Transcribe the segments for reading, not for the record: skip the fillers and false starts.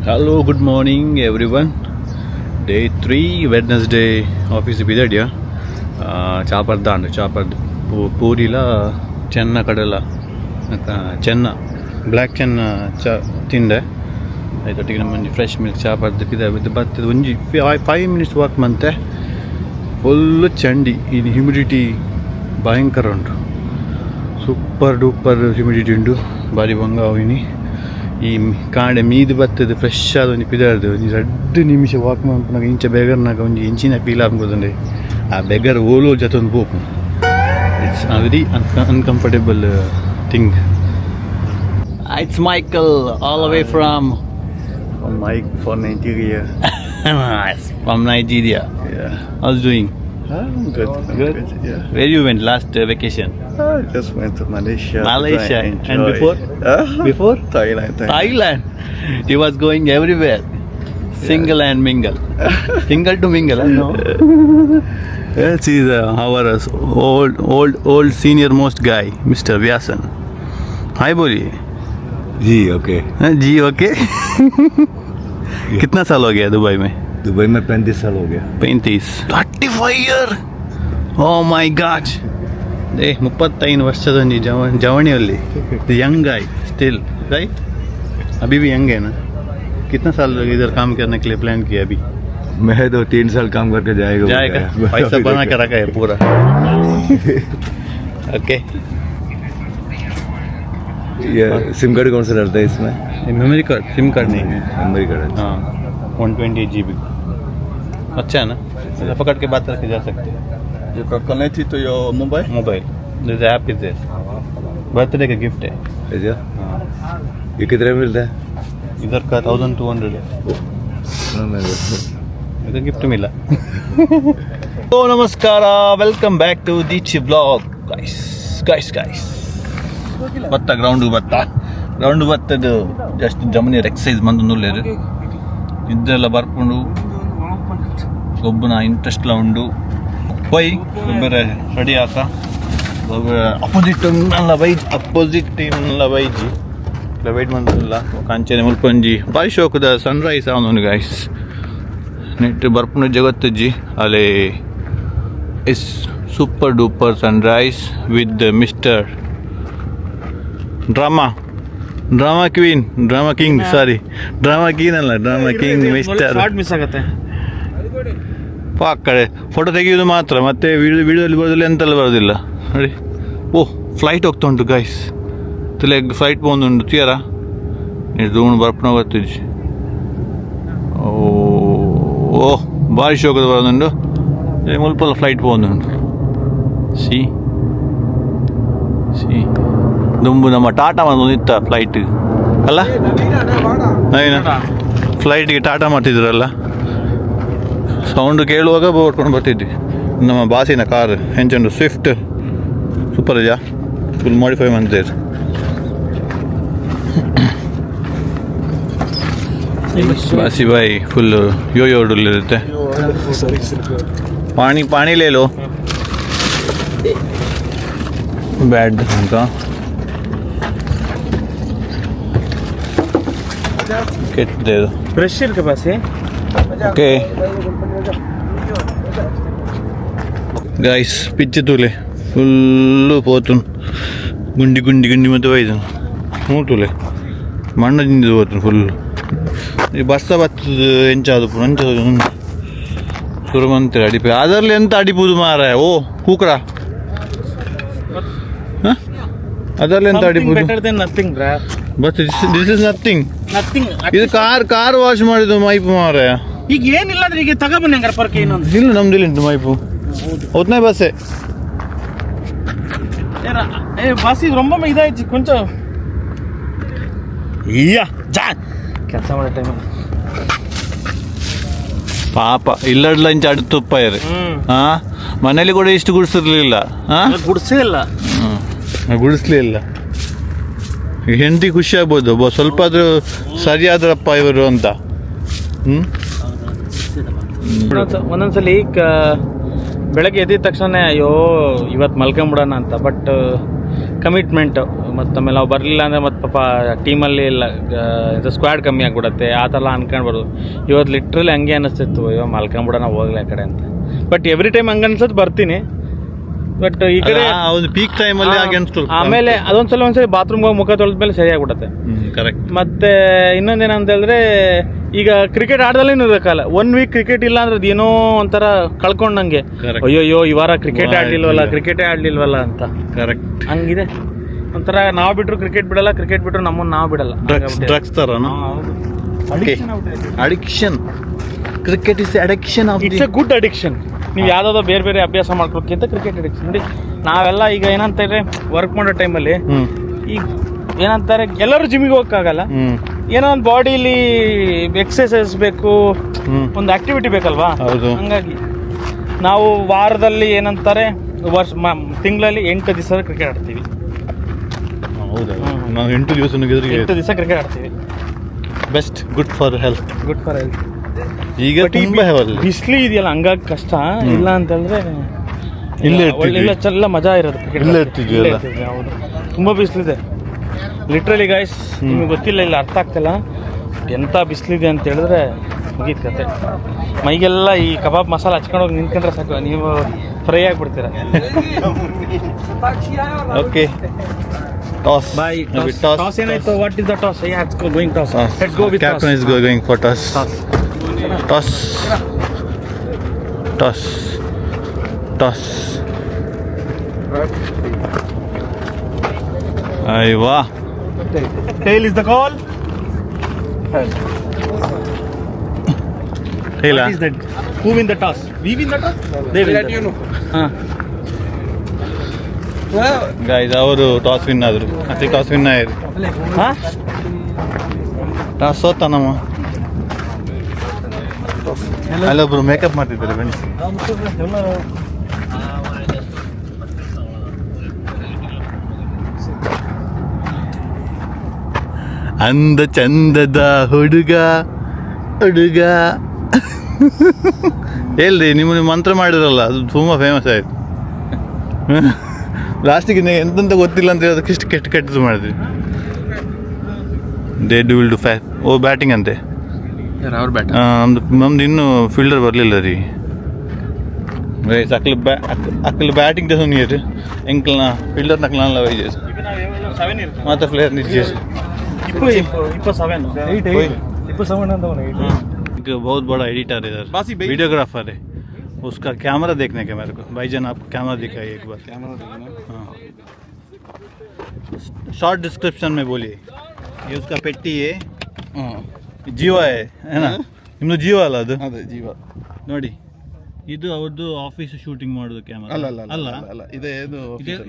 Hello, good morning everyone. Day 3, Wednesday, office ಬಿದಡಿಯ ಚಾಪರ್ದಾಂಡ್ ಚಾಪರ್ದು ಪೂರಿಲ ಚೆನ್ನ ಕಡಲ ಚೆನ್ನ ಬ್ಲ್ಯಾಕ್ ಚೆನ್ನ ಚ ತಿಂಡೆ. ಐತೊಟ್ಟಿಗೆ ನಮ್ಮ ಒಂಜಿ ಫ್ರೆಶ್ ಮಿಲ್ಕ್ ಚಾಪರ್ದು ಪಿದ ಬತ್ತದ. ಒಂಜಿ 5 ಮಿನಿಟ್ಸ್ ವಾಕ್ ಮಂತೆ, ಫುಲ್ಲು ಚಂಡಿ. ಈ ಹ್ಯುಮಿಡಿಟಿ ಭಯಂಕರ ಉಂಟು, super duper humidity ಉಂಟು. ಬಾರಿ ಬಂಗ ಅವಿನಿ. ಈ ಕಾಂಡೆ ಮೀದು ಬತ್ತದ, ಫ್ರೆಶ್ ಆದ ಒಂಜಿ ಪಿದಾರ್ದು ಒಂಜಿ 2 ನಿಮಿಷ ವಾಕ್ ಮಲ್ಪುನಗ ಇಂಚ ಬೆಗರ್ನಾಗ ಒಂಜಿ ಇಂಚಿನ ಫೀಲ್ ಆಪುಂಡು. ಆ ಬೆಗರ್ ಓಲೋ ಜತೊಂದು ಪೋಪು. It's a very uncomfortable thing. It's Michael, all away from From Mike for Nigeria. From Nigeria. Yeah. How's doing? I'm good. I'm Good? Good. Yeah. Where you went last vacation? I just went to Malaysia to go Malaysia. And enjoy. Before? Before? Thailand. Thailand. Thailand. He was going everywhere. Single and mingle. Single to mingle, huh? No. Let's see the our old, old, old senior most guy, Mr. Vyasan. Hi, बोलिए. जी, okay. हाँ, जी okay. कितना साल हो गया Dubai में? Dubai में 35 साल हो गया. 35, 35 year. Oh my God. ಏ ಮುಪ್ಪತ್ತೈದು ವರ್ಷದ ಒಂಜಿ ಜವ ಜವಣಿಯಲ್ಲಿ Young guy still, right? अभी भी यंग है ना? कितना साल इधर काम करने के लिए प्लान किया अभी? मैं तो 3 साल काम करके जाएगा. जाएगा. पैसा बना के रखा है पूरा. ओके. ये सिम कार्ड कौन सा डलता है इसमें? Memory card, SIM card नहीं है. Memory card. हाँ, 128 GB. अच्छा है ना? ऐसा पकड़ के बात करके जा सकते हैं. You can connect it to your mobile? Mobile. This app is there. Birthday का गिफ्ट है. अच्छा, ये कितने में मिलता है? इधर का 1200 है. हाँ, मैं ಇದು ಗಿಫ್ಟ್ ಮಿಲ್ಲ. ಓ ನಮಸ್ಕಾರ, welcome back to Deechi vlog. Guys, guys, guys, ಬತ್ತ ಗ್ರೌಂಡ್, ಬತ್ತ ಗ್ರೌಂಡ್ ಬತ್ತದು. ಜಸ್ಟ್ ಜಮನಿಯರ್ ಎಕ್ಸಸೈಸ್ ಮಂದೊಂದುಲ್ಲೆರ್. ಇದ್ದೆಲ್ಲ ಬರ್ಪುಂಡು. ಗೊಬ್ಬುನ ಇಂಟ್ರೆಸ್ಟ್ಲ ಉಂಡು. ಪೋಯ್ ಗೊಬ್ಬರ ರೆಡಿ ಆತ. ಗೊಬ್ಬರ ಅಪೋಸಿಟ್ ಅಲ್ಲ ಬೈಜ್, ಅಪೋಸಿಟ್ ಟೀಮ್ ಅಲ್ಲ ಬೈಜಿ. ವೆಯ್ಟ್ ಮಂತುಲ್ಲ. ಅಂಚನೆ ಮುಲ್ಪೊಂಜಿ ಬಾರಿ ಶೋಕುದ ಸನ್ರೈಸ್ ಆವೊಂದುಂಡು ಗೈಸ್. ನೆಟ್ ಬರ್ಪುನ ಜಗತ್ತುಜ್ಜಿ. ಅಲೆ is super duper sunrise with Mister Drama, drama queen, drama king, sorry, drama queen ಅಲ್ಲ, drama king mister. Short miss ಆಗುತ್ತೆ. ಕಡೆ ಫೋಟೋ ತೆಗೆಯುವುದು ಮಾತ್ರ, ಮತ್ತೆ ವಿಡಿಯೋ ವಿಡಿಯೋದಲ್ಲಿ ಬರೋದಿಲ್ಲ, ಎಂತೆಲ್ಲ ಬರೋದಿಲ್ಲ ನೋಡಿ. ಓ, ಫ್ಲೈಟ್ ಹೋಗ್ತಾ ಉಂಟು ಗೈಸ್. ತಲೆ ಫ್ಲೈಟ್ ಪೋಂದುಂಡು ತೀರ ನೀರು ದೂಣು ಬರ್ಪುನ ಗೊತ್ತಿಜ್ಜಿ. ಓ ಓ, ಭಾರಿ ಶೋಕದ ಬರೋದುಂಡು. ಮುಲ್ಪಲ್ಲ ಫ್ಲೈಟ್ ಪೋಂದುಂಡು. ಸಿ ಸಿ, ದುಂಬು ನಮ್ಮ ಟಾಟಾ ಬಂದು ಇತ್ತ ಫ್ಲೈಟ್ ಅಲ್ಲ? ನವೀನ, ಫ್ಲೈಟ್ಗೆ ಟಾಟಾ ಮಾಡ್ತಿದ್ರಲ್ಲ, ಸೌಂಡ್ ಕೇಳುವಾಗ ಓಡ್ಕೊಂಡು ಬರ್ತಿದ್ವಿ. ನಮ್ಮ ಬಾಸಿನ ಕಾರ್ ಎಂಚುಂಡು? ಸ್ವಿಫ್ಟ್ ಸೂಪರ್ ಇದೆಯಾ? ಫುಲ್ ಮಾಡಿಫೈ ಮಾಡ್ತೀರಿ. ಬಾಸಿ ಬಾಯ್ ಫುಲ್ ಯೋ ಯೋ ಇರುತ್ತೆ. पानी पानी ले लो. बैड का किट दे दो. ಬ್ರಷ್ ಇರ್ಕ ಬಾಸಿ. Okay guys, pitch ತೂಲೆ, full ಪೋತುನ್. ಗುಂಡಿ ಗುಂಡಿ ಗುಂಡಿ ಮತ್ತು ಬೈದನು. ಹ್ಞೂ, ತೂಲೆ, ಮಣ್ಣು ದಿಂದು ಪೋತುನ್ ಫುಲ್. ಈ ಬರ್ಸ ಬತ್ತದ ಎಂಚಾದು ಅಂಚ ಶುರು ಮಂತಿರ ಅಡಿಪೆ. ಅದರಲ್ಲಿ ಎಂತ ಅಡಿಪುದು ಮಾರಾಯ? ಓ ಕೂಕ್ರ, ಅದರಲ್ಲಿ ಎಂತ ಅಡಿಪುದು? Better than nothing, bro. But this is nothing. Nothing. ಇದು car car wash ಮಾಡಿದ್ದು ಮೈಪು ಮಾರಾಯ. ಈಗ ಏನಿಲ್ಲ ಅಂದ್ರೆ ಈಗ ತಗೊಬನ್ನಿ ಹಂಗಾರೆ ಪರ್ಕೆ ಇನ್ನೊಂದು. ಇಲ್ಲ, ನಮ್ದು ಇಲ್ಲಿ ಉಂಟು ಮೈಪು. ಹೋದ್ನೇ ಬಸ್ಸೆ. ಏ ಬಾಸಿ, ரொம்ப ಇದಾಯ್ತು ಕೊಂಚ. ಅಯ್ಯ ಜಾ ಕೆಲಸ ಮಾಡೋ ಟೈಮಲ್ಲಿ. ಪಾಪ, ಇಲ್ಲಡ್ಲ ಇಂಚ ಅಡ್ದು ತುಪ್ಪಾಯರು. ಹಾ, ಮನೇಲಿ ಕೂಡ ಇಷ್ಟು ಗುಡಿಸಿರ್ಲಿಲ್ಲ. ಹಾ. ಗುಡ್ಸೇ ಇಲ್ಲ. ಹ್ಮ್, ಗುಡಿಸ್ಲಿಲ್ಲ. ಹೆಂಡತಿ ಖುಷಿ ಆಗ್ಬೋದು, ಒಬ್ಬ ಸ್ವಲ್ಪ ಆದ್ರೂ ಸರಿಯಾದ್ರಪ್ಪ ಇವರು ಅಂತ. ಹ್ಮ್. ಒಂದೊಂದ್ಸಲಿ ಬೆಳಗ್ಗೆ ಎದ್ದಿದ ತಕ್ಷಣ ಅಯ್ಯೋ ಇವತ್ತು ಮಲ್ಕೊಂಬಿಡೋಣ ಅಂತ. But Commitment. ಮತ್ತು ಆಮೇಲೆ ನಾವು ಬರಲಿಲ್ಲ ಅಂದರೆ ಮತ್ತು ಪಾಪ ಟೀಮಲ್ಲಿ ಇಲ್ಲ, ಇದು ಸ್ಕ್ವಾಡ್ ಕಮ್ಮಿ ಆಗ್ಬಿಡತ್ತೆ, ಆ ಥರ ಅನ್ಕೊಂಡ್ಬಾರ್ದು. ಇವತ್ತು ಲಿಟ್ರಲಿ ಹಂಗೆ ಅನ್ನಿಸ್ತಿತ್ತು, ಅಯ್ಯೋ ಮಲ್ಕೊಂಬಿಡೋಣ, ಹೋಗ್ಲಿ ಆ ಕಡೆ ಅಂತ. But every time ಹಂಗೆ ಅನ್ಸೋದು, ಬರ್ತೀನಿ. ಬಟ್ ಈ ಕಡೆ ಒಂದು ಪೀಕ್ ಟೈಮ್ ಅಲ್ಲಿ ಹಾಗೆ ಅನ್ಸ್ತು. ಆಮೇಲೆ ಅದೊಂದ್ಸಲ ಒಂದ್ಸಲಿ ಬಾತ್ರೂಮ್ಗೆ ಹೋಗಿ ಮುಖ ತೊಳೆದ್ಮೇಲೆ ಸರಿ ಆಗ್ಬಿಡತ್ತೆ. ಕರೆಕ್ಟ್. ಮತ್ತೆ ಇನ್ನೊಂದೇನಂತ ಹೇಳಿದ್ರೆ, ಈಗ ಕ್ರಿಕೆಟ್ ಆಡ್ದಲ್ಲೇ ಇರಕ್ಕಲ್ಲ. One week cricket ಇಲ್ಲ ಅಂದ್ರೆ ಅದೇನೋ ಒಂಥರ ಕಳ್ಕೊಂಡಂಗೆ. Correct. ಅಯ್ಯೋಯ್ಯೋ, ಈ ವಾರ ಕ್ರಿಕೆಟ್ ವಾರ ಆಡ್ಲಿಲ್ವಲ್ಲ, ಆಡ್ಲಿಲ್ಲ. ಕ್ರಿಕೆಟೇ ಆಡ್ಲಿಲ್ವಲ್ಲ ಅಂತ. ಕರೆಕ್ಟ್. ಹಂಗಿದೆ ಒಂಥರ. ನಾವು ಬಿಟ್ರು ಕ್ರಿಕೆಟ್ ಬಿಡಲ್ಲ, ಕ್ರಿಕೆಟ್ ಬಿಟ್ರು ನಮ್ಮನ್ನ ನಾವು ಬಿಡಲ್ಲ. ಡ್ರಗ್ಸ್ ಡ್ರಗ್ಸ್ ತರನು. Addiction, cricket is addiction of It's a good addiction. ನೀವು ಯಾವ್ದಾದ್ರು ಬೇರೆ ಬೇರೆ ಅಭ್ಯಾಸ ಮಾಡ್ಕೊಳಕ್ಕಿಂತ ಕ್ರಿಕೆಟ್ ಅಡಿಕ್ಷನ್. ನೋಡಿ, ನಾವೆಲ್ಲ ಈಗ ಏನಂತಾರೆ, ವರ್ಕ್ ಮಾಡೋ ಟೈಮಲ್ಲಿ ಈಗ ಏನಂತಾರೆ, ಎಲ್ಲರೂ ಜಿಮ್ಮಿಗೆ ಹೋಗಕ್ಕಾಗಲ್ಲ. ಏನೋ ಒಂದು ಬಾಡಿಲಿ ಎಕ್ಸಸೈಸ್ ಬೇಕು, ಒಂದು ಆಕ್ಟಿವಿಟಿ ಬೇಕಲ್ವಾ? ಹೌದು. ಹಂಗಾಗಿ ನಾವು ವಾರದಲ್ಲಿ ಏನಂತಾರೆ, ವರ್ಷ ತಿಂಗಳಲ್ಲಿ 8 ದಿವಸ ಕ್ರಿಕೆಟ್ ಆಡ್ತೀವಿ. ಹೌದಾ? ನಾವು 8 ದಿವಸ 8 ದಿವಸ ಕ್ರಿಕೆಟ್ ಆಡ್ತೀವಿ. Best, good for health. Good for health. ಈಗ ತುಂಬಾ ಹೆವಲ್. ಬಿಸಿಲು ಇದೆಯಲ್ಲ, ಹಂಗಾಗಿ ಕಷ್ಟ. ಇಲ್ಲ ಅಂತಂದ್ರೆ ಇಲ್ಲೇ ಒಳ್ಳೆ ಇರ್ತಿದ್ವಿ. ಇಲ್ಲ, ಚೆಲ್ಲ ಮಜಾ ಇರೋದು ಕ್ರಿಕೆಟ್. ಇಲ್ಲೇ ಇರ್ತಿದ್ವಿ ಅಲ್ಲ? ಹೌದು, ತುಂಬಾ ಬಿಸಿಲಿದೆ. ಲಿಟ್ರಲಿ ಗೈಸ್, ನಿಮಗೆ ಗೊತ್ತಿಲ್ಲ, ಇಲ್ಲ ಅರ್ಥ ಆಗ್ತಿಲ್ಲ ಎಂಥ ಬಿಸಿಲಿದೆ ಅಂತ ಹೇಳಿದ್ರೆ ಮುಗೀತ್ ಕತೆ. ಮೈಗೆಲ್ಲ ಈ ಕಬಾಬ್ ಮಸಾಲ ಹಚ್ಕೊಂಡು ಹೋಗಿ ನಿಂತ್ಕೊಂಡ್ರೆ ಸಾಕು, ನೀವು ಫ್ರೈ ಆಗ್ಬಿಡ್ತೀರ. Okay, toss. ಬಾಯ್. ಟಾಸ್ ಏನಾಯ್ತು? What is the toss? Going toss. Let's go with Captain is going for toss. Toss, toss, toss. ಅಯ್ವಾ. Tail is the call. ಇಲ್ಲ. Is that who win the toss? We win the toss. They win. ಹಾಂ. Guys, ಅವರು toss win ಆದ್ರು. ಅತಿ toss win ಆಯ್ತು. ಹಾಂ. Toss ಸೋತ ನಮ್ಮ. ಅಲ್ಲೊಬ್ರು make-up ಮಾಡ್ತಿದ್ದಾರೆ, ಬನ್ನಿ. ಅಂದ ಚಂದದ ಹುಡುಗ ಹುಡುಗ ಹೇಳ್ರಿ. ನಿಮ್ಮ ಮಂತ್ರ ಮಾಡಿದ್ರಲ್ಲ, ಅದು ತುಂಬ ಫೇಮಸ್ ಆಯ್ತು. ಲಾಸ್ಟಿಗೆ ಎಂತಂತ ಗೊತ್ತಿಲ್ಲ ಅಂತ ಹೇಳೋದಕ್ಕೆ ಇಷ್ಟು ಕೆಟ್ಟ ಕೆಟ್ಟದ್ದು ಮಾಡಿದ್ರಿ. They do will do ಫ್ಯಾ O batting ಅಂತೆ. ಅವ್ರು ಬ್ಯಾಟ್. ಆ, ನಮ್ದು ನಮ್ದು ಇನ್ನೂ ಫೀಲ್ಡರ್ ಬರಲಿಲ್ಲ ರೀ. ಅಕ್ಲು ಬ್ಯಾ ಅಕ್ಲು ಬ್ಯಾಟಿಂಗ್ ನೀರು ಎಂಕ್ಲನ ಫೀಲ್ಡರ್ ನಕ್ಲಲ್ಲ ವೈಜಸ್ ಸೆವೆನ್. ಮಾತ್ರ ಪ್ಲೇಯರ್ ನಿಜ. ಇಪ್ಪ ಇಪ್ಪ ಇಪ್ಪ ಸೆವೆನ್. एक बहुत बड़ा एडिटर है इधर, वीडियोग्राफर है. उसका कैमरा देखने के मेरे को. भाईजान, आपको कैमरा दिखाइए एक बार. हाँ, शॉर्ट डिस्क्रिप्शन में बोलिए. ये उसका पेटी है, ಜೀವ है, है ना? ನಿಮ್ಮದು ಜೀವ ಅಲ್ಲ ಅದು? ಅದೇ ಜೀವ. ನೋಡಿ, ಇದು ಅವ್ರದ್ದು ಆಫೀಸ್ ಶೂಟಿಂಗ್ ಮಾಡೋದು ಕ್ಯಾಮರಾ. ಅಲ್ಲ ಅಲ್ಲ. ಅಲ್ಲ. ಅಲ್ಲ ಅಲ್ಲ, ಇದೇ ಇದು.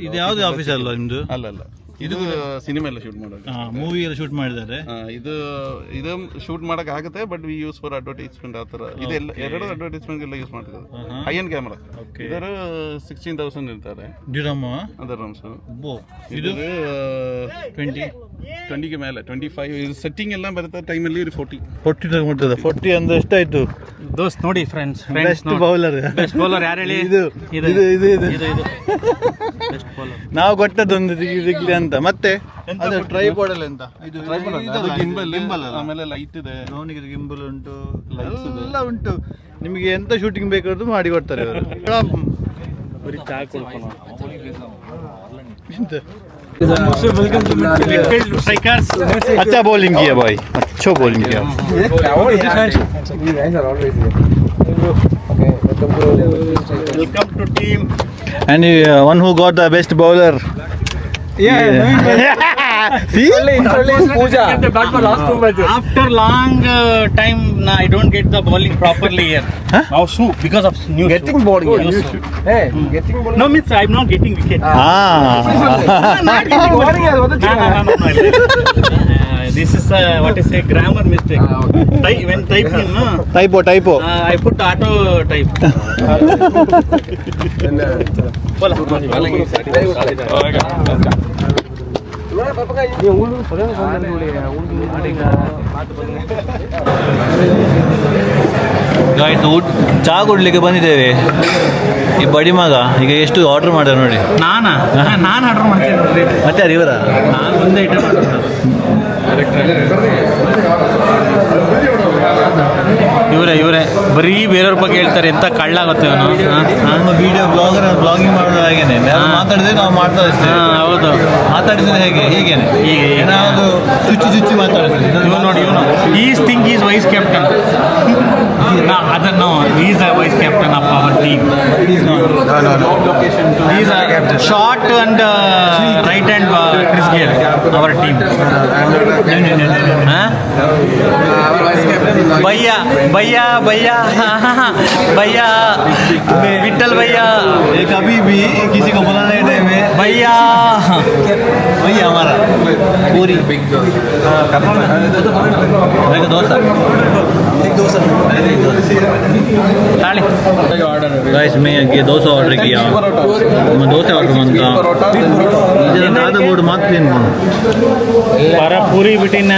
ಇದು ಯಾವುದು ಆಫೀಸ್ ಅಲ್ಲ ನಿಮ್ಮದು? ಅಲ್ಲ ಅಲ್ಲ, ಇದು ಸಿನಿಮಾ ಎಲ್ಲ ಶೂಟ್ ಮಾಡೋದು. ಮೂವಿ ಎಲ್ಲ ಶೂಟ್ ಮಾಡಿದ್ದಾರೆ. ಆ, ಇದು ಇದು ಶೂಟ್ ಮಾಡಕ್ ಆಗುತ್ತೆ, but we use for advertisement ಆ ಥರ. ಇದೆಲ್ಲ ಎರಡು ಅಡ್ವರ್ಟೈಸ್ಮೆಂಟ್ ಎಲ್ಲ ಯೂಸ್ ಮಾಡ್ತಾರೆ, high end camera. ಇದರ 16,000 ಇರ್ತಾರೆ. ಡಿರಮ್. ಅದರ ರಮ್ಸ್. ಇದು ಇದು 20. 20ಗೆ ಮೇಲೆ, 25. ಇದು ಸೆಟ್ಟಿಂಗ್ ಎಲ್ಲ ಬರುತ್ತೆ ಟೈಮಲ್ಲಿ 40. 40 ತಗೊಂಡಿರ್ತದೆ. 40 ಅಂದ್ರೆ ಎಷ್ಟಾಯ್ತು? ದೋಸ್ತ್, ನೋಡಿ friends. Best bowler. Best bowler ಯಾರು ಹೇಳಿ? ಇದು ಇದು ಇದು ಇದು. ಇದು ಇದು ಬೆಸ್ಟ್ ಬೌಲರ್. ನಾವು ಕೊಟ್ಟದ್ದೊಂದು ಸಿಗ್ಲಿ ಅಂತ. ಮತ್ತೆ ಅದು ಟ್ರೈಪಾಡ್ ಅಲ್ಲಿ ಎಂತ ಇದು? ಗಿಂಬಲ್. ಗಿಂಬಲ್. ಆಮೇಲೆ ಲೈಟ್ ಇದೆ. ಡ್ರೋನಿಗೆ ಗಿಂಬಲ್ ಉಂಟು, ಎಲ್ಲ ಉಂಟು. ನಿಮಗೆ ಎಂತ ಶೂಟಿಂಗ್ ಬೇಕಾದ್ರೂ ಮಾಡಿ ಕೊಡ್ತಾರೆ ಇವರು. ಬರೀ ಚಾ ಕುಡ್ಕೊಂಡು. ಎಂತ? ಸ್ಟ್ರೈಕರ್ಸ್. अच्छा बॉलिंग किया भाई, अच्छा बॉलिंग किया. Welcome to team. And one who got the best bowler. Yeah. See? After long time I don't get the bowling properly here. Huh? Now shoe, because of new Getting bowling, New shoe. No, means I'm not getting wicket. Ah. Not getting bowling. No, no, no, no, no. This is what is a grammar mistake. When typing, no, Typo, typo. I put auto type. Bola. Guys, ಊಟ ಚಹಾ ಕುಡ್ಲಿಕ್ಕೆ ಬಂದಿದ್ದೇವೆ. ಈ ಬಡಿ ಮಗ ಈಗ ಎಷ್ಟು order ಮಾಡ್ಯಾರ ನೋಡಿ. ನಾನಾ? ನಾನು ಆರ್ಡರ್ ಮಾಡ್ತೀನಿ ನೋಡ್ರಿ. ಮತ್ತೆ ಯಾರು ಇವರ? ನಾನು ಒಂದೇ ಐಟಮ್. ಇವರೇ ಇವರೇ, ಬರೀ ಬೇರೆಯವ್ರ ಬಗ್ಗೆ ಹೇಳ್ತಾರೆ. ಎಂತ ಕಳ್ಳ ಗೊತ್ತೆ ಇವನು. ನಮ್ಮ video blogger, blogging ಮಾಡೋದು ಹಾಗೇನೆ. ಯಾರು ಮಾತಾಡಿದ್ರೆ ನಾವು ಮಾಡ್ತಾ ಇರ್ತೇವೆ. ಹೌದು. ಮಾತಾಡಿಸಿದ್ರೆ ಹೇಗೆ? ಹೀಗೇನೆ. ಹೀಗೆ, ಹೀಗೆ. ಏನಾದ್ರು ಚುಚ್ಚಿ ಚುಚ್ಚಿ ಮಾತಾಡಿಸಿದ್ರೆ. ಇವನು ನೋಡಿ, ಇವನು is think is vice captain. ಅದನ್ನು is a vice captain of our team. Is short and right hand Chris Gayle, our team. Bhaiya bhaiya bhaiya bhaiya, Vittal bhaiya. ये कभी भी किसी को बुलाने के टाइम में ಭಯ್ಯ. वही हमारा पूरी बिग डोसा। ತಾಳಿ. गाइस, मैं ये डोसा ऑर्डर किया। मैं डोसा ऑर्डर मंगता दादा बोर्ड मात्र ಪರ ಪೂರಿ ಬಿಟ್ಟಿನ.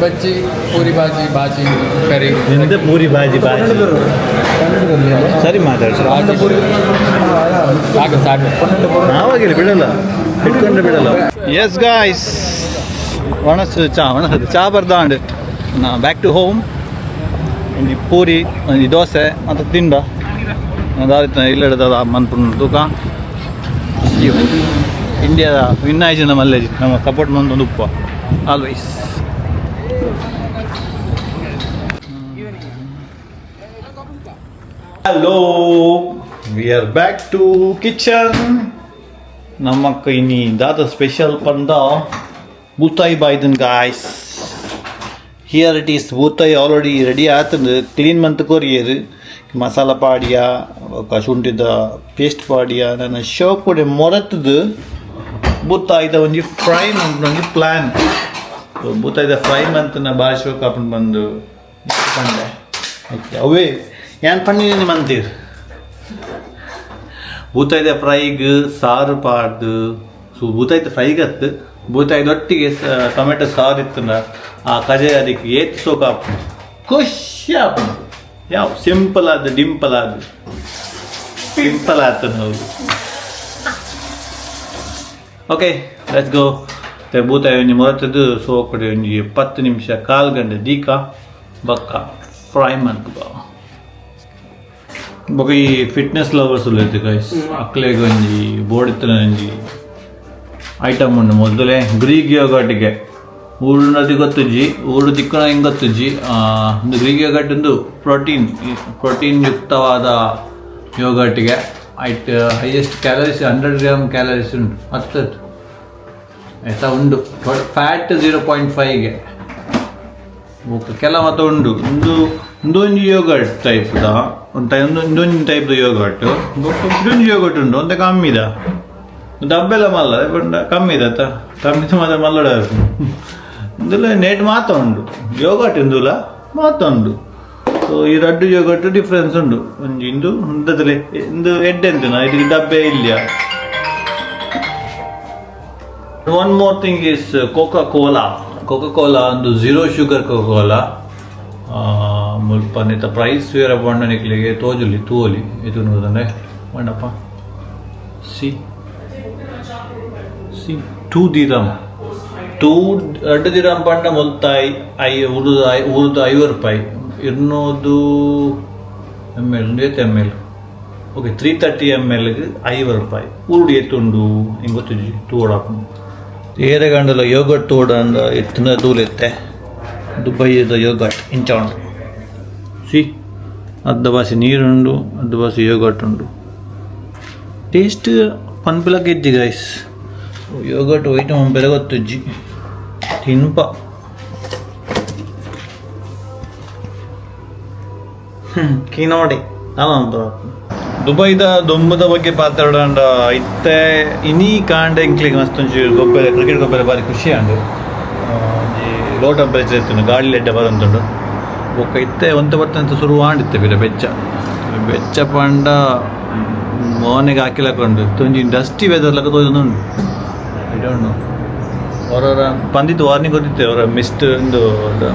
ಬಜ್ಜಿ, ಪೂರಿ, ಬಾಜಿ, ಬಾಜಿ ಕರಿ. ಎಂತ ಪೂರಿ ಬಾಜಿ ಬಾಜಿ? ಸರಿ ಮಾತಾಡಿ. ಸಾಕು ಸಾಕು. ನಾವಾಗಿಲ್ಲ, ಬಿಡಲ್ಲ, ಇಟ್ಕೊಂಡ್ರೆ ಬಿಡಲ್ಲ. ಎಸ್ ಗಾಯ್ಸ್, ಒಣಸು ಚಾ, ಒಣಸು ಚಾ ಬರ್ದಾಂಡ್. ನಾ back to home. ಒಂಜಿ ಪೂರಿ, ಒಂಜಿ ದೋಸೆ ಮತ್ತು ತಿಂಡ ದಾರಿತ ಇಲ್ಲದ ಮನ್ಪುಂಡು ತೂಕ. ಇಂಡಿಯಾದ ವಿನ್ ಆಯ್ತು. ನಮ್ಮ ಅಲ್ಲೇಜಿ ನಮ್ಮ ಸಪೋರ್ಟ್ ಮಂದೊಂದು ಉಪ್ಪ always. Hello, we are back to kitchen. ನಮ್ಮಕ್ಕ ಇನಿ ದಾದ ಸ್ಪೆಷಲ್ ಪಂಡ ಬೂತಾಯಿ ಬಾಯ್ದನ್. Guys, here it is. ಬೂತಾಯಿ already ready ಆತಂದು. Clean ಮಂತ್ ಕೊರಿಯರ್, ಮಸಾಲ ಪಾಡಿಯ, ಬೊಕ್ಕ ಶುಂಠಿದ ಪೇಸ್ಟ್ ಪಾಡಿಯ. ನನ್ನ ಶೋಕುಡೆ ಮೊರತದು ಬೂತಾಯಿದ ಒಂಜಿ ಫ್ರೈ ಮಂತ್ ಒಂಜಿ ಪ್ಲಾನ್. ಬೂತಾಯಿದ ಫ್ರೈ ಮಂತ್ನ ಬಾರಿ ಶೋಕ್ ಆಪುಂಡು ಬಂದು ಪಂಡೆ. ಅವೇ ಏನ್ ಪಂಡಿನಿ ಮಂತೀರ್. ಬೂತಾಯಿದ ಫ್ರೈಗ್ ಸಾರು ಪಾಡ್ದು, ಸೊ ಬೂತಾಯ್ತ ಫ್ರೈಗ್ ಅತ್ತು ಬೂತಾಯ್ದೊಟ್ಟಿಗೆ ಟೊಮೆಟೊ ಸಾರು ಇತ್ತಂದ್ರ ಆ ಕಜೆ ಅದಕ್ಕೆ ಏತ್ ಸೋಕ್ ಆಪುಂಡು, ಖುಷಿ ಆಪುಂಡು. ಯಾವ ಸಿಂಪಲ್ ಆದ ಡಿಂಪಲ್ ಆದ ಸಿಂಪಲ್ ಆತ ನಾವು. Okay, let's go. ಬೂತಾಯಿ ಒಂಜಿ ಮೊರತದ್ದು ಸೋಕಡೆ ಒಂಜಿ 10 ನಿಮಿಷ, ಕಾಲು ಗಂಟೆ ದೀಕ ಬಕ್ಕ ಫ್ರೈ ಮನ್ಪುಗ. ಬೊಕ ಈ ಫಿಟ್ನೆಸ್ ಲವರ್ಸ್ ಉಲ್ಲೆರ್ ಗೈಸ್, ಅಕ್ಲೆಗ್ ಒಂಜಿ ಬೋರ್ಡ್ ಇತ್ತಿನ ಒಂಜಿ ಐಟಮ್ ಉಂಡು. ಮೊದಲೇ ಗ್ರೀಕ್ ಯೋಗಟಿಗೆ ಊರುನದಿ ಗೊತ್ತುಜ್ಜಿ, ಊರು ತಿಕ್ಕುನ ಹೆಂಗ್ ಗೊತ್ತುಜ್ಜಿ. ಒಂದು ಗ್ರೀಕ್ ಯೋಗಟ್ ಒಂದು ಪ್ರೋಟೀನ್ ಪ್ರೋಟೀನ್ ಯುಕ್ತವಾದ ಯೋಗಟಿಗೆ ಐಟ್ highest calories 100 gram calories ಉಂಟು. ಹತ್ತು ಆಯ್ತಾ ಉಂಡು. ಫ್ಯಾಟ್ 0.5ಗೆ. ಬೊಕ್ಕ ಕೆಲ ಮಾತ ಉಂಡು. ಒಂದು ಒಂದೊಂಜಿ ಯೋಗಟ್ ಟೈಪ್ದ ಒಂದು ಒಂದೊಂದು ಟೈಪ್ದ ಯೋಗಟ್, ಬೊಕ್ಕ ಒಂಜಿ ಯೋಗಟ್ ಉಂಡು. ಒಂತೆ ಕಮ್ಮಿದ ಡಬ್ಬೆಲ್ಲ ಮಲ್ಲ ಪಂಡ ಕಮ್ಮಿದ ಅತ್ತ ಕಮ್ಮಿದ ಮಾತ್ರ ಮಲ್ಲಡ. ಇಂದುಲ ನೇಟ್ ಮಾತ ಉಂಡು ಯೋಗಟ್, ಇಂದುಲ ಮಾತ ಉಂಡು. ಸೊ ಈ ರಡ್ಡು ಯೋಗಟ್ ಡಿಫ್ರೆನ್ಸ್ ಉಂಡು. ಒಂಜಿ ಇಂದು ಉಂದದಲೆ ಇಂದು ಎಡ್ಡೆ ಎಂತನ ಇದು ಡಬ್ಬೆ ಇಲ್ಲ. One more thing is Coca Cola. Coca Cola ಒಂದು zero sugar Coca Cola ಮುಲ್ಪ ನೆತ್ತ ಪ್ರೈಸ್ ವೇರ ಪಂಡ ನಿಕ್ಲೆಗೆ ತೋಜುಲಿ ತೂವೊಲಿ. ಇದು ನೋದಂದ್ರೆ ಪಂಡಪ್ಪ, C C 2 ದಿರಮ್, two 2 ದಿರಮ್ ಪಂಡ ಮುಲ್ತ I ಉರುದ ಊರುದ 50 ರೂಪಾಯಿ. 200 ಎಮ್ ಎಲ್ ಏತ್ M L? Okay, 330 M ಎಲ್ಗೆ 50 ರೂಪಾಯಿ. ಊರುಡು ಏತುಂಡು ಹಿಂಗೆ ಗೊತ್ತುಜ್ಜಿ, ತೂವೊಡಾಪುಂಡು. ಏರೆಗಂಡಲ ಯೋಗಟ್ ತೋಡಂಡ ಎತ್ತಿನ ತೂಲೆತ್ತೆ. ದುಬೈದ ಯೋಗಟ್ ಇಂಚ ಉಂಡು. ಸಿ, ಅರ್ಧ ಬಾಸಿ ನೀರುಂಡು, ಅರ್ಧ ಬಾಸಿ ಯೋಗಟ್ ಉಂಡು. ಟೇಸ್ಟ್ ಪನ್ಪಿಲಕ ಇಜ್ಜಿ ಗೈಸ್. ಯೋಗಟ್ ವೈಟ್ ಮಂಪೆರೆ ಗೊತ್ತುಜ್ಜಿ, ತಿನ್ಪ. ಕಿನೋಡಿ. ದುಬೈದ ದೊಂಬುದ ಬಗ್ಗೆ ಪಾತಾಡಂಡ ಇತ್ತೆ ಇನಿ ಕಾಂಡೆ ಎಂಕ್ಲೆಗ್ ಮಸ್ತ್ ಒಂಜಿ ಗೊಬ್ಬೆರೆ, ಕ್ರಿಕೆಟ್ ಗೊಬ್ಬೆರೆ ಬಾರಿ ಖುಷಿ ಆಂಡ್. ಒಂಜಿ ಲೋ ಟೆಂಪರೇಚರ್ ಇತ್ತುಂಡು, ಗಾಳಿ ಎಡ್ಡೆ ಬರೊಂದುಂಡು. ಬೊಕ್ಕ ಇತ್ತೆ ಒಂತೆ ಬತ್ತಂತ ಶುರು ಆಂಡಿತ್ತೆ ಪಿರ ಬೆಚ್ಚ ಬೆಚ್ಚ ಪಂಡ ಮೋನೆಗೆ ಹಾಕಿಲಕ ಉಂಡು. ಒಂಜಿ ಡಸ್ಟಿ ವೆದರ್ ಲಕ ತೋಜೊಂದುಂಡು. I don't know. ಅವರ ಬಂದಿತ್ತು ವಾರ್ನಿಂಗ್ ಕೊಟ್ಟಿತ್ತೆ ಅವರ ಮಿಸ್ಟ್ ಒಂದು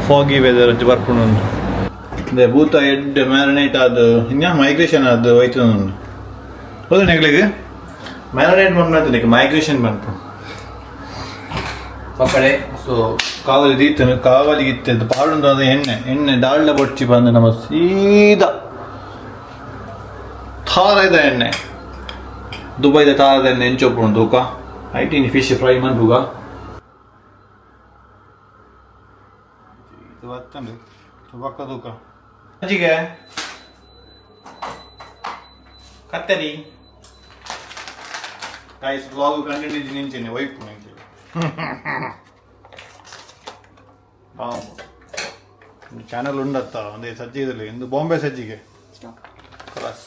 ಫಾಗಿ ವೆದರ್ ಒಂಜಿ ಬರ್ಪುಂಡು. ಉಂಡು. ಅದೇ ಭೂತ ಎಡ್ ಮ್ಯಾರಿನೇಟ್ ಆದ್ ಇನ್ನ ಮೈಗ್ರೇಷನ್ ಆದ್ ಹೋಯ್ತು. ಹೌದು, ನೆಗ್ಲಿಗೆ ಮ್ಯಾರಿನೇಟ್ ಮಾಡ್ತೀನಿ, ಮೈಗ್ರೇಷನ್ ಬಂತು. ಪಕ್ಕಡೆ ಸೊ ಕಾವಲಿ ದೀತನು ಕಾವಲಿ ಇತ್ತದ್ದು ಪಾಡುಂದು ಎಣ್ಣೆ ಎಣ್ಣೆ ಡಾಲ್ಡ ಬೊಚ್ಚಿ ಬಂದು ನಮ್ಮ ಸೀದಾ ಥಾರದ ಎಣ್ಣೆ, ದುಬೈದ ತಾರದ ಎಣ್ಣೆ ಎಂಚೊಪ್ಪುಂಡು ತೂಕ. ಐಟಿನಿ ಫಿಶ್ ಫ್ರೈ ಮನ್ಪುಗ. ಇದು ಬತ್ತಂಡು ಬೊಕ್ಕ ತೂಕ. ಅಜ್ಜಿಗೆ ಕತ್ತರಿ. ಗೈಸ್, ವ್ಲಾಗ್ ಕಂಟಿನ್ಯೂ ನಿಂಚೇನೆ ವೈಪು ನಿಂಚೆ. ಚಾನಲ್ ಉಂಡತ್ತ ಒಂದೇ ಸಜ್ಜಿಗೆ ಇಂದು ಬಾಂಬೆ ಸಜ್ಜಿಗೆ ಖಲಾಸ್.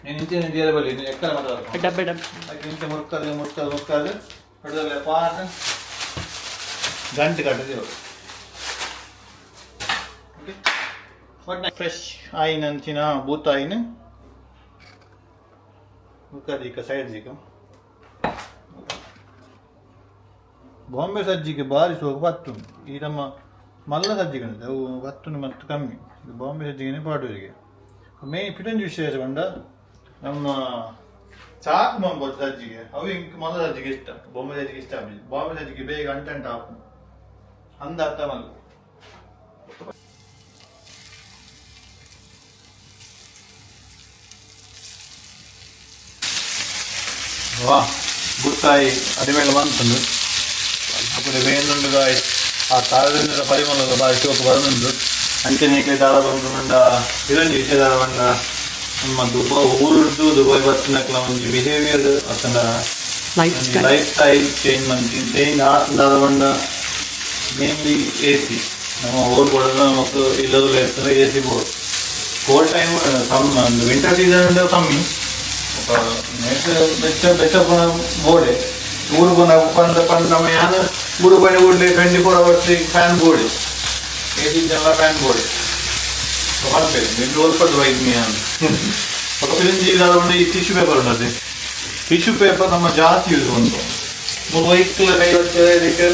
ನೀನು ಇಂಚೆ ತೀರ ಬಲ್ಲಿ ನೀನು ಎಕ್ಕಲ ಮಾತಾಡ. ಡಬ್ಬೆ ಡಬ್ಬೆ. ಅದಕ್ಕೆ ಇಂಚೆ ಮುರ್ಕದು ಮುರ್ಕದು ಮುರ್ಕದು ಹೊಡೆದಲ್ಲೇ ಪಾಟ್ ಗಂಟು ಕಟ್ಟದಿರು. ಫ್ರೆಶ್ ಆಯಿನ ಅಂಚಿನ ಬೂತ ಆಯಿನ ಮುರ್ಕದೀಕ ಸೈಡ್ ಜೀಕ. ಬಾಂಬೆ ಸಜ್ಜಿಗೆ ಬಾರಿ ಸೋಕು ಬತ್ತುಂಡು. ಈ ನಮ್ಮ ಮಲ್ಲ ಸಜ್ಜಿಗೆ ಉಂಟು, ಅವು ಬತ್ತುಂಡು ಮತ್ತು ಕಮ್ಮಿ. ಇದು ಬಾಂಬೆ ಸಜ್ಜಿಗೆನೆ ಪಾಡುವಿಗೆ ಮೇನ್. ಪಿಟಂಜಿ ವಿಶೇಷ ಪಂಡ ನಮ್ಮ ಚಾಕ್ ಮಂಬೋದು ಸಜ್ಜಿಗೆ. ಅವು ಇಂಕ್ ಮಲ್ಲ ಸಜ್ಜಿಗೆ ಇಷ್ಟ, ಬಾಂಬೆ ಸಜ್ಜಿಗೆ ಇಷ್ಟ ಆಪುಜಿ. ಬಾಂಬೆ ಸಜ್ಜಿಗೆ ಬೇಗ ಅಂಟಂಟ ಆಪುಂಡು ಅಂದ ಅರ್ಥ ಮಲ್ಲ. ವಾ, ಗುತ್ತಾಯಿ ಅಡಿಮೇಲೆ ಬಂತಂದು ಅప్పుడు ಬೇಂದುಂಡು ಗಾಯ್ಸ್. ಆ ತಾರದಿಂದ ಪರಿಮಳದ ಬಾರಿ ಶೋಕು ಬರನುಂಡು. ಅಂಚನೆ ದಾದ ಬಂದು ಇದೊಂಜಿ ವಿಷಯ ದಾದ ಪಂಡ, ನಮ್ಮ ದುಬೈ ಊರುಡ್ದು ದುಬೈ ಬತ್ತಿನಕ್ಲ ಒಂಜಿ ಬಿಹೇವಿಯರ್ ಅತ್ತಂಡ life style. Life style change ಮಂತಿ change ದಾದ ಪಂಡ ಮೇನ್ಲಿ ಎ ಸಿ. ನಮ್ಮ ಊರು ಕೂಡ ನಮಕ್ ಇಲ್ಲದಲ್ಲ ಇರ್ತದೆ ಎ ಸಿ ಬೋರ್ಡ್ ಕೋಲ್ಡ್ ಟೈಮ್ ಕಮ್ಮಿ, ವಿಂಟರ್ ಸೀಸನ್ ಕಮ್ಮಿ. ಬೆಚ್ಚ ಬೆಚ್ಚ ಬೋಡೆ. ಊರು ಪೋನ ಪಂಡ ಪಂಡ ನಮ್ಮ ಯಾನ್ ಊರು ಪೋಯಿನ ಕೂಡ್ಲೆ 24 ಅವರ್ಸ್ ಫ್ಯಾನ್ ಬೋಡೆ, ಎ ಸಿ ಇಜ್ಜಂಡ ಫ್ಯಾನ್ ಬೋಡೆ ಪನ್ಪೆರ್ ನಿಂದು ಒಲ್ಪದ್ದು ವೈದ್ಯ ಯಾನ್. ಬೊಕ ಪಿರಂಜಿ ದಾದ ಪಂಡ ಈ ಟಿಶ್ಯೂ ಪೇಪರ್ ಉಂಡತೆ. ಟಿಶ್ಯೂ ಪೇಪರ್ ನಮ್ಮ ಜಾಸ್ತಿ ಯೂಸ್ ಉಂಟು. ಮೂರು ವೆಹಿಕಲ್ ಕೈ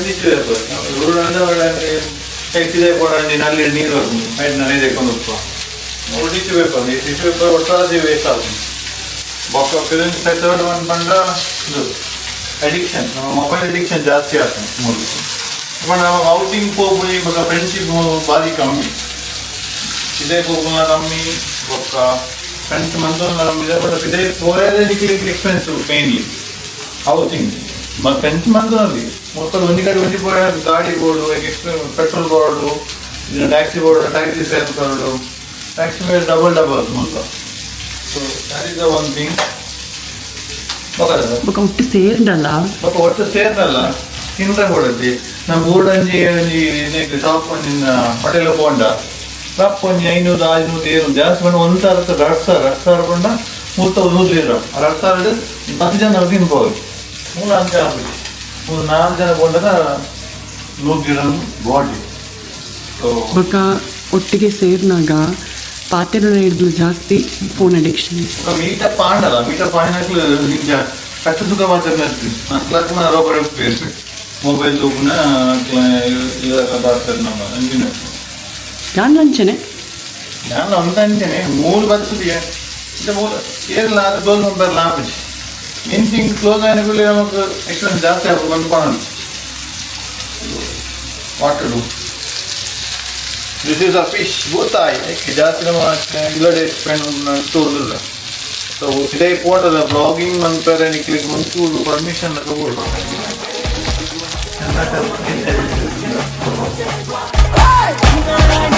ಟಿಶ್ಯೂ ಪೇಪರ್ ಊರು ಕೊಡಂಡಿ ನಲ್ಲಿ ನೀರು ಬರ್ಪುಂಡು, ಐಟ್ ನನೆ ದೆಕ್ಕೊಂದು ಉಪ್ಪ. ಮೂರು ಟಿಶ್ಯೂ ಪೇಪರ್, ಈ ಟಿಶ್ಯೂ ಪೇಪರ್ ಒಟ್ಟಾರೆ ವೇಸ್ಟ್ ಆಪುಂಡು. ಬೊಕ್ಕ ಪಿರಂಜಿ ಥರ್ಡ್ ಒನ್ ಪಂಡ ಇದು ಅಡಿಕ್ಷನ್. ನಮ್ಮ ಮೊಬೈಲ್ ಅಡಿಕ್ಷನ್ ಜಾಸ್ತಿ ಆಗ್ತದೆ ಮೂರು. ಬಟ್ ನಮ್ಮ ಔಟಿಂಗ್ ಪೋಪುನಿ ಬೊಕ್ಕ ಫ್ರೆಂಡ್ಶಿಪ್ ಬಾರಿ ಕಮ್ಮಿ. ಇದೇ ಪೋಪುನ ಕಮ್ಮಿ, ಬೊಕ್ಕ ಫ್ರೆಂಡ್ಸ್ ಮಂತೊಂದು ಕಮ್ಮಿ. ಬಟ್ ಇದೇ ಪೋಯರೆ ಎಕ್ಸ್ಪೆನ್ಸಿವ್ ಮೇನ್ಲಿ ಔಟಿಂಗ್. ಮ ಫ್ರೆಂಡ್ಸ್ ಮಂತೊಂದು ಮೊತ್ತ ಒಂಜಿ ಕಡೆ ಒಂಜಿ ಪೋಯ ಗಾಡಿ ಬೋಡು, ಪೆಟ್ರೋಲ್ ಬೋಡು, ಟ್ಯಾಕ್ಸಿ ಬೋಡು, ಟ್ಯಾಕ್ಸಿ ಸೇಲ್ ಕೊರಡು, ಟ್ಯಾಕ್ಸಿ ಮೇಲೆ ಡಬಲ್ ಡಬಲ್ ಮೊತ್ತ. So that is the one thing. ಬೊಕ ಒಟ್ಟು ಸೇರ್ಂಡಲ್ಲ. ಬೊಕ ಒಟ್ಟು ಸೇರ್ನಲ್ಲ ತಿಂದ್ರೆ ಕೊಡತಿ. ನಮ್ಮ ಊರೊಂಜಿ ಒಂಜಿ ಶಾಪ್ ಒಂಜಿನ ಹೋಟೆಲ್ ಪೋಂಡ ರಪ್ಪ ಒಂಜಿ 500 600 ಏಳು ಜಾಸ್ತಿ ಪಂಡ 1,000 2,000. 2,000 ಪಂಡ ಮೂರ್ತ 100 ಇರ 2,000 10 ಜನ ತಿನ್ಬೋದು. ಮೂರು ಅಂಚ ಆಪುಜಿ. ಮೂರು ನಾಲ್ಕು ಜನ ಪೋಂಡದ 100 ದಿರ ಬಾಡಿ. ಸೊ ಬೊಕ ಒಟ್ಟಿಗೆ ಸೇರ್ನಾಗ ಪಾತೆರ ಹಿಡ್ದು ಜಾಸ್ತಿ ಫೋನ್ ಅಡಿಕ್ಷನ್. ಮೀಟಪ್ ಆಂಡಲ ಮೀಟಪ್ ಆಯ್ನಕ್ಲು ನಿಜ ಕಷ್ಟ ಸುಖ ಮಾತಾಡ್ತಾರೆ. ಅಕ್ಲಾಕ್ನ ರೋಬರ್ ಮೊಬೈಲ್ ತೂಪುನ ಬಾರ್ತಾರೆ ನಮ್ಮ ಅಂಚಿನ. ಯಾನ್ ಅಂಚನೆ. ನಾನು ಅಂತ ಅಂಚನೆ ಮೂರು ಬರ್ತದೆ ಇದು ಮೂರು ಏರ್ಲ ಕ್ಲೋಸ್ ಮಾಡ್ಬಾರಲ್ಲ ಆಪುಜಿ. ಎನಿಥಿಂಗ್ ಕ್ಲೋಸ್ ಆಯ್ನ ಕೂಡಲೇ ನಮಕ್ ಎಕ್ಸ್ಪೆನ್ಸ್ ಜಾಸ್ತಿ ಆಗ್ಬೋದು ಅಂದ್ಕೊಂಡು. What to do? This is a fish ಬೂತಾಯಿ. ಜಾಸ್ತಿ ನಮ್ಮ ಇಲ್ಲಡೆ ಸ್ಪೆಂಡ್ ತೋರುದಿಲ್ಲ. ಸೊ ಇದೇ ಪೋಟದ ಬ್ಲಾಗಿಂಗ್ ಮನ್ಪೆರೆ ನಿಕ್ಲೆಗ್ ಮಂಚೂರು ಪರ್ಮಿಷನ್ ತಗೊಳ್ಳು. Hey!